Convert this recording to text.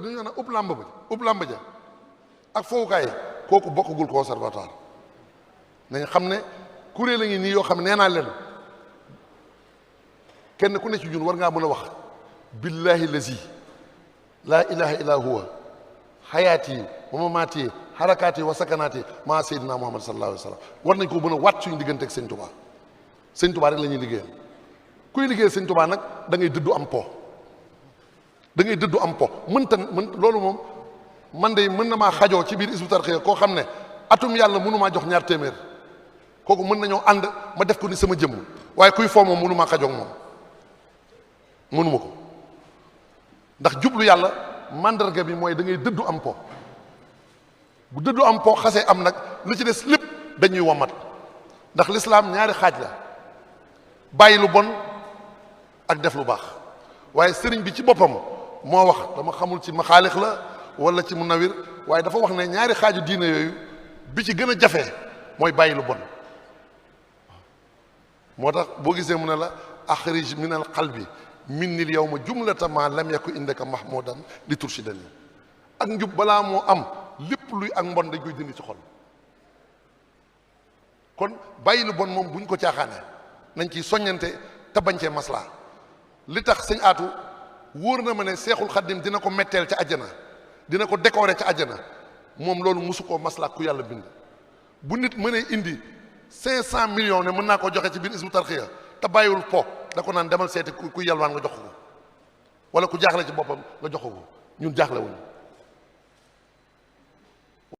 dañoo ne ub làmb ja ak fowukaay kooku bokkagul conservatoire nañ xam ne kuréel a ngi nii yoo xam ne nee naa leen kenn ku ne ci ñun war ngaa mën a wax billahi lazi laa ilaha illa huwa xayaati wa mamaati harakaati wa sakanaati maa seydina muhammad sallallahu alayhi wa sallam war nañ ko mën a wàtt suñu diggante ak sëñ Tuubaa sëñ Tuubaa rek la ñuy liggéeyal kuy liggéeyal sëñ Tuubaa nag da ngay dëddu am po da ngay dëddu am po loolu moom man de mën na maa xajoo ci biir Hizbut Tarqiyyah koo xam ne atum yàlla mënu maa jox ñaar téeméer kooku mën nañoo ànd ma def ko ni sama jëmm waaye kuy foo moom mënu maa xajoo moom mënuma ko ndax jublu yàlla mandarga bi mooy da ngay dëddu am po bu dëddu am po xasee am nag lu ci des lépp dañuy womat ndax lislaam ñaari xaaj la bàyyi lu bon ak def lu baax waaye sëriñ bi ci boppam moo wax dama xamul ci maxaalix la wala ci Munawwir waaye dafa wax ne ñaari xaaju diine yooyu bi ci gën a jafe mooy bàyyi lu bon moo tax boo gisee mu ne la axrij min al qalbi minnil yawma jumlata ma lam yakun indaka mahmudan li turshidani ak njub balaa moo am lépp luy ak mbon dañ koy dindi ci xol kon bàyyi lu bon moom buñ ko caaxaane nañ ciy soññante te bañ cee maslaa li tax sëñ aatu wóor na ma ne seexul xaddim dina ko metteel ca àjjana dina ko décorer ca àjjana moom loolu mosu koo maslaa ku yàlla bind bu nit mënee indi 500 millions ne mën naa ko joxe ci biir Hizbut Tarqiyyah te bàyyiwul po da ko naan demal seeti ku yalwaan nga jox ko wala ku jaaxle ci boppam nga jox ko ñun jaaxle wuñu